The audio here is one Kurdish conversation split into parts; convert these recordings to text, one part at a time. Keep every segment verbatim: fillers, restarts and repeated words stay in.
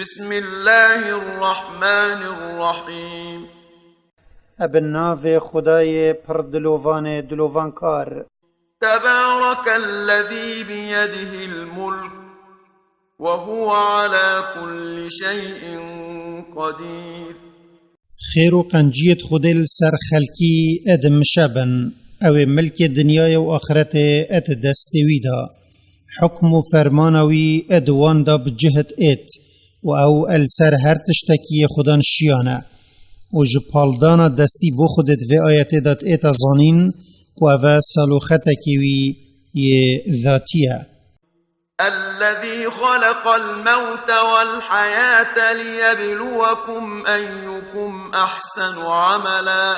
بسم الله الرحمن الرحيم. Ebe navê Xwedayê pir dilovanê dilovankar. تبارك الذي بيده الملك وهو على كل شيء قدير. Xêr û qenciyêt Xwedê li ser xelkî ê di mişe bin. Ew ê milkê dinyayê û axretê ê di destê wî de. Hukm û fermana wî ê di wan de bi cihd êt û ew el ser her tiştekî yê Xudan şiyan e. Û ji paldana destî bo Xwedê di vê ayetê de êta zanîn ku ev e saloxetekê wî yê zatî ye. الذي خلق الموت والحياة ليبلوكم أيكم أحسن عملا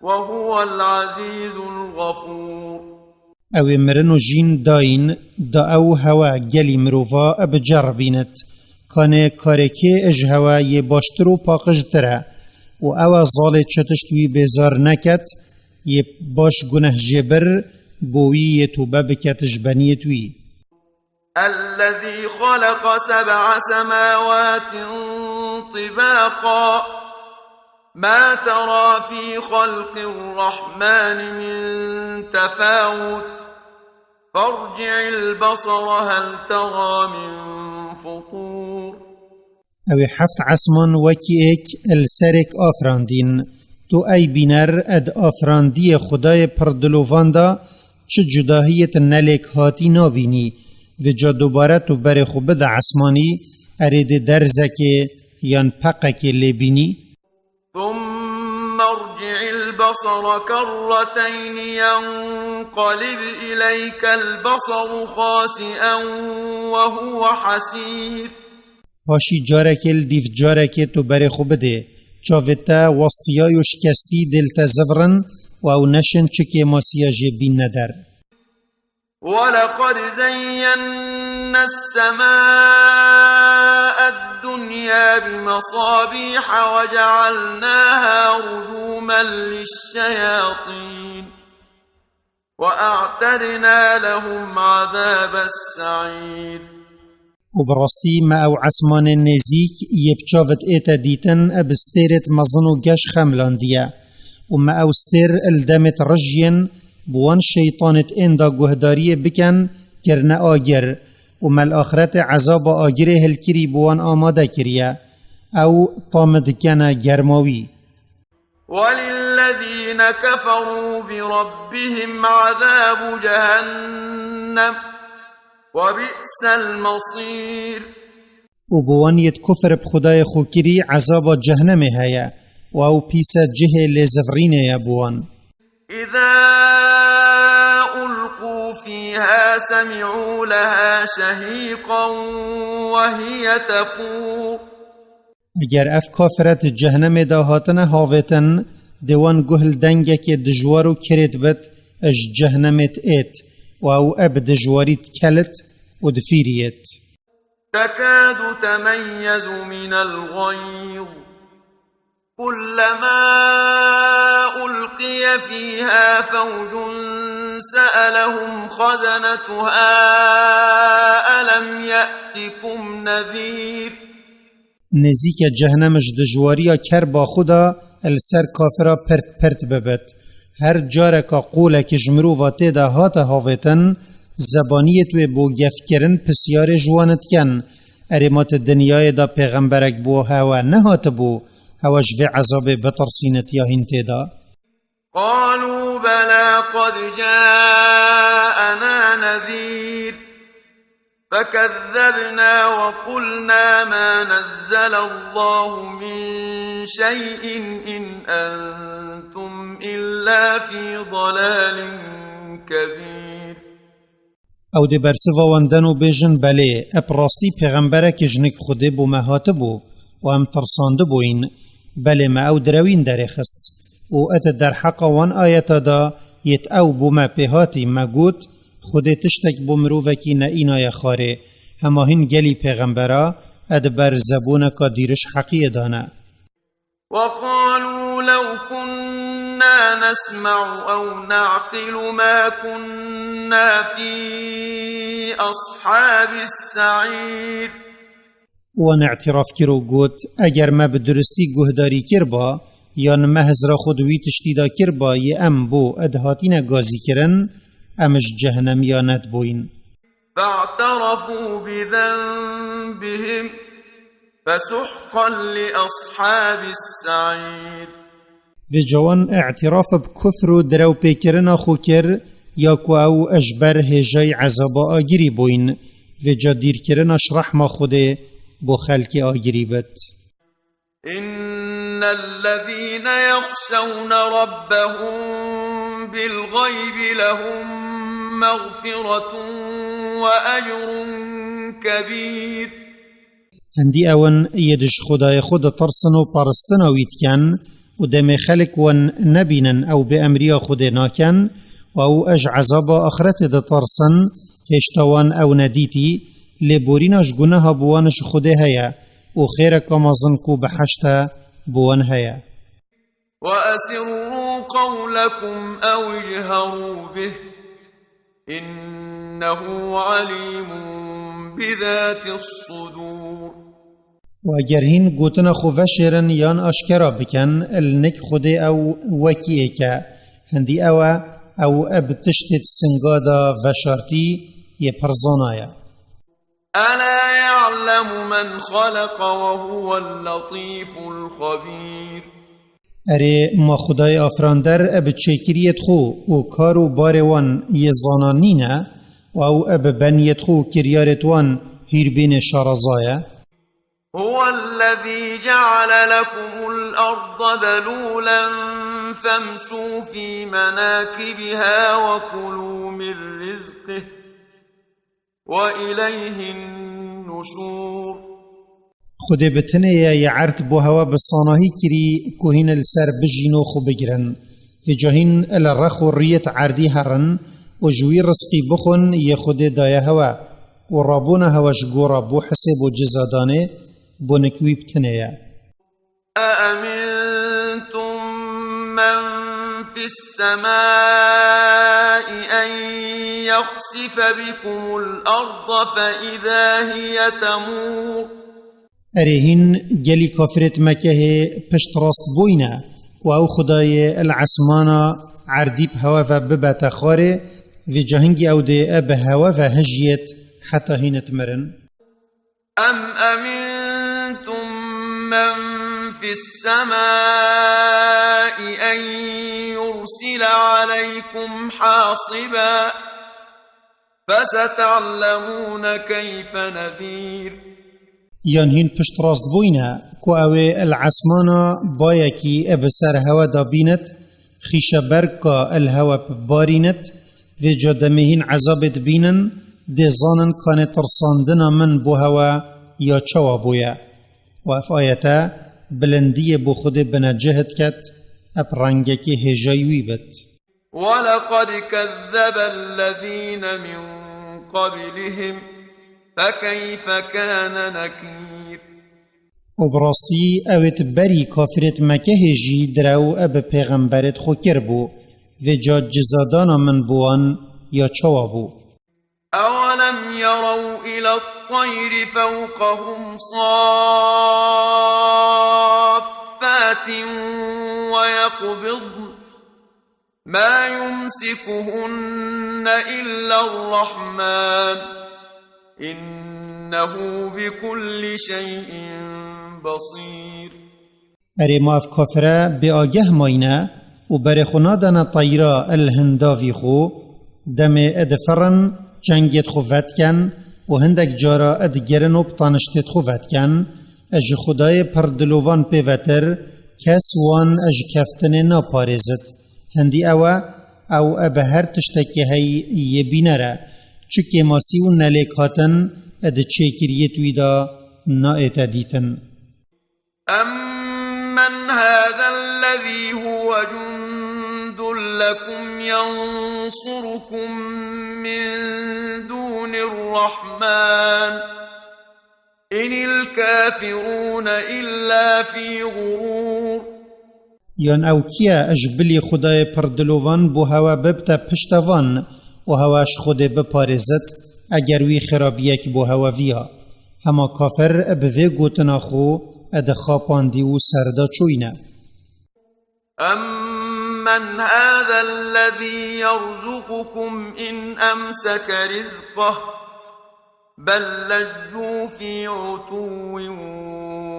وهو العزيز الغفور. Ew ê mirin û jîn dayîn, da ew hewe gelî mirova e biceribînit. Kanê karê kê ji hewe yê baştir û paqijtir e. Û ew e zalê çi tişt wî bêzar neket, yê baş guneh jê bir, bo wî yê tûbe biket ji beniyêt wî. الذي خلق سبع سماوات طباقا ما ترى في خلق الرحمن من تفاوت فارجع البصر هل ترى من فطور. Ew ê heft esman wekî êk li ser êk afirandîn. Tu ey bîner ê di afirandiyê Xwedayê pir dilovan de çi cudahiyêt ne lêk hatî nabînî. Vêca dubare tu berê xwe bide esmanî, erê dê derzekê yan peqekê lê bînî. ثم ارجع البصر كرتين ينقلب إليك البصر خاسئا وهو حسير. Paşî carekê li dîv carekê tu berê xwe bidê. Çavê te westiyay û şikestî dê li te zivirin û ew neşên çi kêmasiya jê bînne der. ولقد زينا السماء الدنيا بمصابيح وجعلناها رجوما للشياطين وأعتدنا لهم عذاب السعير. Û bi rastî me ew esmanên nêzîk yê bi çavit ête dîtin, bi stêrêt mezin û geş xemlandiye. Û me ew stêr li demêt rijiyên bi wan şeytanêt ên da guhdariyê bikin, kirine agir. Û me li axretê ezaba agirê hilkirî bi wan amade kiriye. Ew tamê dikene germa wî. وللذين كفروا بربهم عذاب جهنم وبئس المصير. Û bi wan yêt kufr bi Xwedayê xwe kirî ezaba cehnemê heye û ew pîse cihê lêzivrînê ye bi wan. إذا ألقوا فيها سمعوا لها شهيقا وهي تفور. Eger ev kafire di cehnemê de hatine havêtin, dê wan guh li dengekê dijwar û kirêt bit, ji cehnemê diêt û ew ê bi dijwarî dikelit û difîriyêt. تكاد تميز من الغيظ كلما ألقي فيها فوج سألهم خزنتها ألم يأتكم نذير. Nêzîke cehnem ji dijwariya kerba xwe de li ser kafira pirt pirt bibit. Her careka qolekî ji mirova tê de hate havêtin, zebaniyêt wê bo gefkirin pisyarê ji wan dikin. Erê ma ti dinyayê de pêxemberek bo hewe nehatibû, hewe ji vê ezabê bitirsînit ya hîn tê de? قالوا بلى قد جاءنا نذير فكذبنا وقلنا ما نزل الله من شيء إن أنتم إلا في ضلال كبير. Ew dê bersiva wan den û bêjin, belê, e bi rastî pêxemberekê ji nik Xwedê bo me hatibû û em tirsandibûyîn. Belê me ew direwîn derêxist. Û e di derheqa wan ayeta de yêt ew bo me pê hatî me got, Xwedê tiştek bo mirovekî neînaye xwarê. Hema hîn gelî pêxembera e di ber zeboneka dîriş heqiyê de ne. وقالوا لو كنا نسمع أو نعقل ما كنا في أصحاب السعير. Wan îtiraf kir û got, eger me bi duristî guhdarî kirba, yan me hizra xwe di wî tiştî de kirba yê em bo ed hatine gazîkirin, em ji cehenemiya nedibûyîn. فاعترفوا بذنبهم فسحقا لأصحاب السعير. Vêca wan îtiraf bi kufr û direwpêkirina xwe kir, ya ku ew ji ber hêjayî ezaba agirî bûyn. Vêca dîrkirina ji rehma Xwedê bo xelkê agirî bit. إن الذين يخشون ربهم بالغيب لهم مغفرة وأجر كبير. Hindî ew in yê di ji Xwedayê xwe ditirsin û paristina wî dikin û demê xelk wan nebînin ew bêemriya Xwedê nakin û ew ji ezaba axretê ditirsin, hêşta wan ew nedîtî, lê borîna ji guneha bi wan ji Xwedê heye û xêreka mezin ku behişt e bi wan heye. وأسروا قولكم أو اجهروا به إنه عليم بذات الصدور. Û eger hîn gotina xwe veşêrin yan aşkera bikin, li nik Xwedê ew wekî êk e. Hindî ew e, ew e bi tiştê di singa de veşartî yê pir zana ye. ألا يعلم من خلق وهو اللطيف الخبير. Erê, ma Xwedayê afirander e bi çêkiriyêt xwe û kar û barê wan yê zanan nîne û ew e bi beniyêt xwe û kiryarêt wan hîrbînê şareza ye? هو الذي جعل لكم الأرض ذلولا فامشوا في مناكبها وكلوا من رزقه وإليه النشور. Xwedê bi tenê ye yê erd bo hewa bi sanahî kirî ku hîn li ser bijîn û xwe bigirin. Vêca hîn li rex û riyêt erdî herin û ji wî rizqî bixwin yê Xwedê daye hewa û rabûna hewa ji gora bo hisê bo cizadanê bo nik wî bi tenê ye. أأمنتم من في السماء أن يخسف بكم الأرض فإذا هي تمور. Erê hîn gelî kafirêt Mekehê pişt rast bûyne û ew Xwedayê li esmana erdî bi hewa ve bibete xwarê, vê cahingî ew dê e bi hewa ve hijiyêt heta hîn it mirin. أم أمنتم من في السماء أن يرسل عليكم حاصبا فستعلمون كيف نذير. Yan hîn pişt rast bûyne ku ew ê li esmana bayekî bi ser hewe de bînit, xîşe berka li hewe bibarînit, vêca demê hîn ezabê dibînin, dê zanin kanê tirsandina min bo hewe ya çawa bûye. Û ev ayete bilindiyê bo Xwedê binecih diket, eb rengekê hêjayî wî bit. ولقد كذب الذين من قبلهم فكيف كان نكير. Û bi rastî ew ê berî kafirêt Mekehê jî direw e bi pêxemberêt xwe kiribû, vêca cizadana min bi wan ya çawa bû. أولم يروا إلى الطير فوقهم صافات ويقبضن ما يمسكهن إلا الرحمن إنه بكل شيء بصير. Erê ma ev kafire bêageh mayîne û berê xwe nadane teyra li hindavî xwe, demê difirin, çengêt xwe vediken û hindek cara digirin û bi taniştêt xwe vediken, ji Xwedayê pir dilovan pêvetir kes wan ji keftinê naparêzit. Hindî ew e, ew e bi her tiştekî hey yê bîner e. Çi kêmasî û nelêk hatin di çêkiriyêt wî de naête dîtin. أمن هذا الذي هو جند لكم ينصركم من دون الرحمن إن الكافرون إلا في غرور. Yan ew kî ye ji bilî Xwedayê pir dilovan bo hewe bibte piştevan û hewe ji Xwedê biparêzit, eger wî xirabiyek bo hewe viya? Hema kafir bi vê gotina xwe di xapandî û serda çûyîne. أمن هذا الذي يرزقكم إن أمسك رزقه بل لجوا في عتو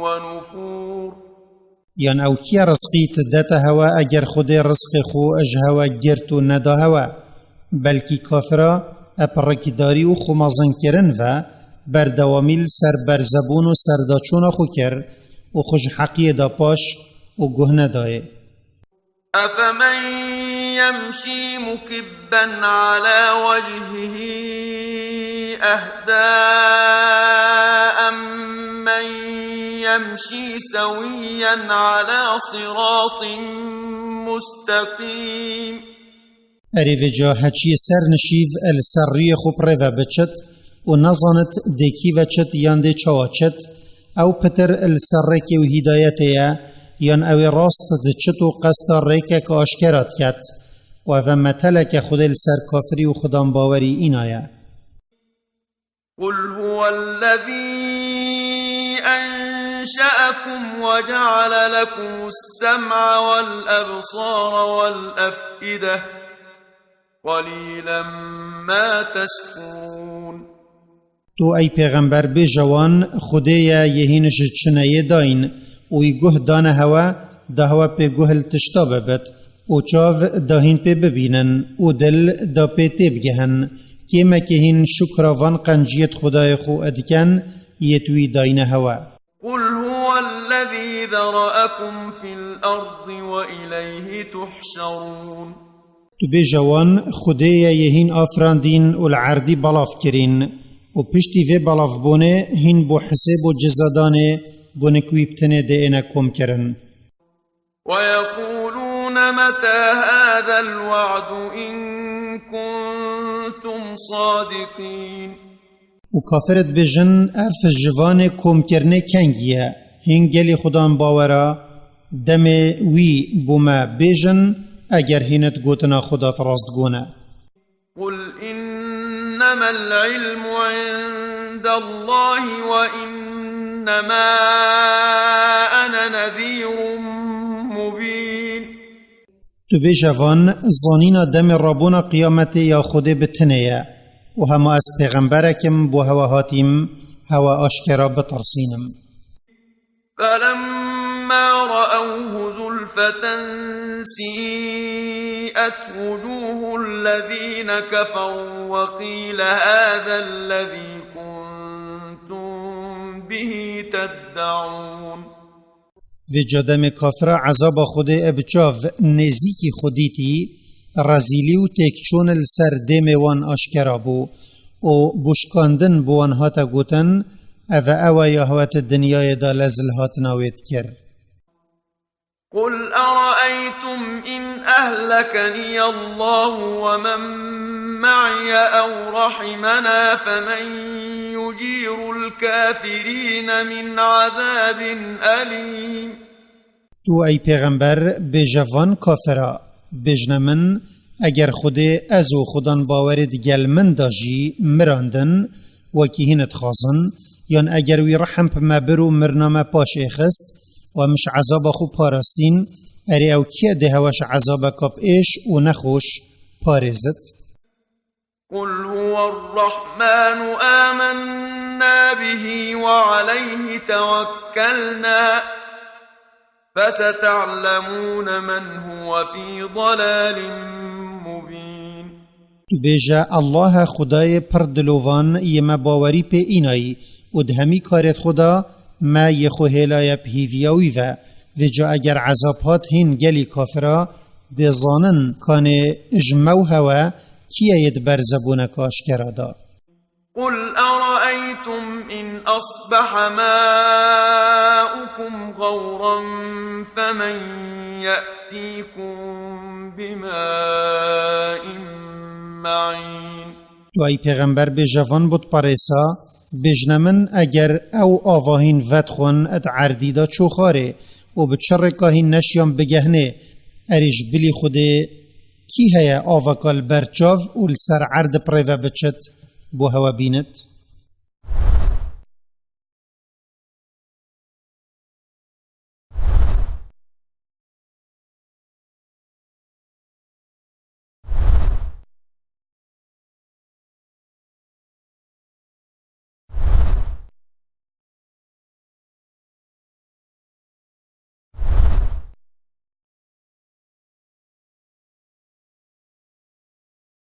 ونفور. Yan ew kî ye rizqî didete hewe eger Xwedê rizqê xwe ji hewe girt û neda hewe? Belkî kafira ep rikdarî û xwe mezinkirin ve berdewamî li ser berzebûn û serdaçûna xwe kir û xwe ji heqiyê da paş û guh nedayê. أفمن يمشي مكبا على وجهه أهدى أمن يمشي سويا على صراط مستقيم. Erê vêca heçiyê ser nişîv li ser rûyê xwe bi rê ve biçit û nezanit dê kî ve çit yan dê çawa çit, ew pitir li ser rêkê û hîdayetê ye, yan ew ê rast diçit û qesta rêkeke aşkera diket. Û ev e meteleke Xwedê li ser kafirî û xudanbawerî îna ye. قل هو الذي أنشأكم وجعل لكم السمع والأبصار والأفئدة قليلا ما تشكرون. Tu ey pêxember bêje wan, Xwedê ye yê hîn ji çineyê dayîn û wî guh dane hewe, da hewe pê guh li tişta bibit û çav da hîn pê bibînin û dil da pê têbigihin. Kêmekê hîn şukra van qenciyêt Xwedayê xwe dikin, yêt wî dayîne hewe. قل هو الذي ذرأكم في الأرض وإليه تحشرون. Tu bêje wan, Xwedê ye yê hîn afirandîn û li erdî belav kirîn û piştî vê belavbûnê hîn bo hisêb û cizadanê bo nik wî bi tenê dê êne komkirin. ويقولون متى هذا الوعد إن كنتم صادقين. Û kafir dibêjin, ev ji vanê komkirinê kengî ye. Hîn gelî xudan bawera, demê wî bo me bêjin, eger hîn di gotina xwe de rast gone. قل إنما العلم عند الله وإنما أنا نذير مبين. Tu bêje van, zanîna demê rabûna qiyametê ya Xwedê bi tenê ye û hema ez pêxemberek im bo hewe hatîm, hewe aşkera bitirsînim. فلما رأوه زلفة سيئت وجوه الذين كفروا وقيل هذا الذي كنتم به تدعون. Vêca demê kafira ezaba Xwedê bi çav nêzîkî xwe dîtî, rezîlî û têkçûn li ser dêmê wan aşkera bû û bo şikandin bi wan hate gotin, ev e ew e ya hewe di dinyayê de lez li hatina wê dikir. قل أرأيتم إن أهلكني الله ومن معي أو رحمنا فمن يجير الكافرين من عذاب أليم. Tu ey pêxember bêje van kafira, bêjne min, eger Xwedê ez û xudan bawerê digel min de jî mirandin, wekî hîn dixwazin, yan eger wî rehm bi me bir û mirina me paş êxist û em ji ezaba xwe parastîn, erê ew kî ye dê hewe ji ezabeka bi êş û nexweş parêzit? قل هو الرحمن آمنا به وعليه توكلنا فستعلمون من هو في ضلال مبين. Tu bêje, Allah e Xwedayê pir dilovan yê me bawerî pê înayî û di hemî karêt xwe de me yê xwe hêlaye bi hîviya wî ve. Vêca eger ezab hat hîn gelî kafira, dê zanin kanê ji me û hewe kî ye yê di berzebûneke aşkera de. قل أرأيتم إن أصبح ماؤكم غورا فمن يأتيكم بماء معين. Tu ey pêxember bêje van butperêsa, bêjne min, eger ew ava hîn vedixwin di erdî de çû xwarê û bi çi rêka hîn neşiyan bigehnê, erê ji bilî Xwedê kî heye avaka li ber çav û li ser erd bi rê ve biçit, bo hewe bînit?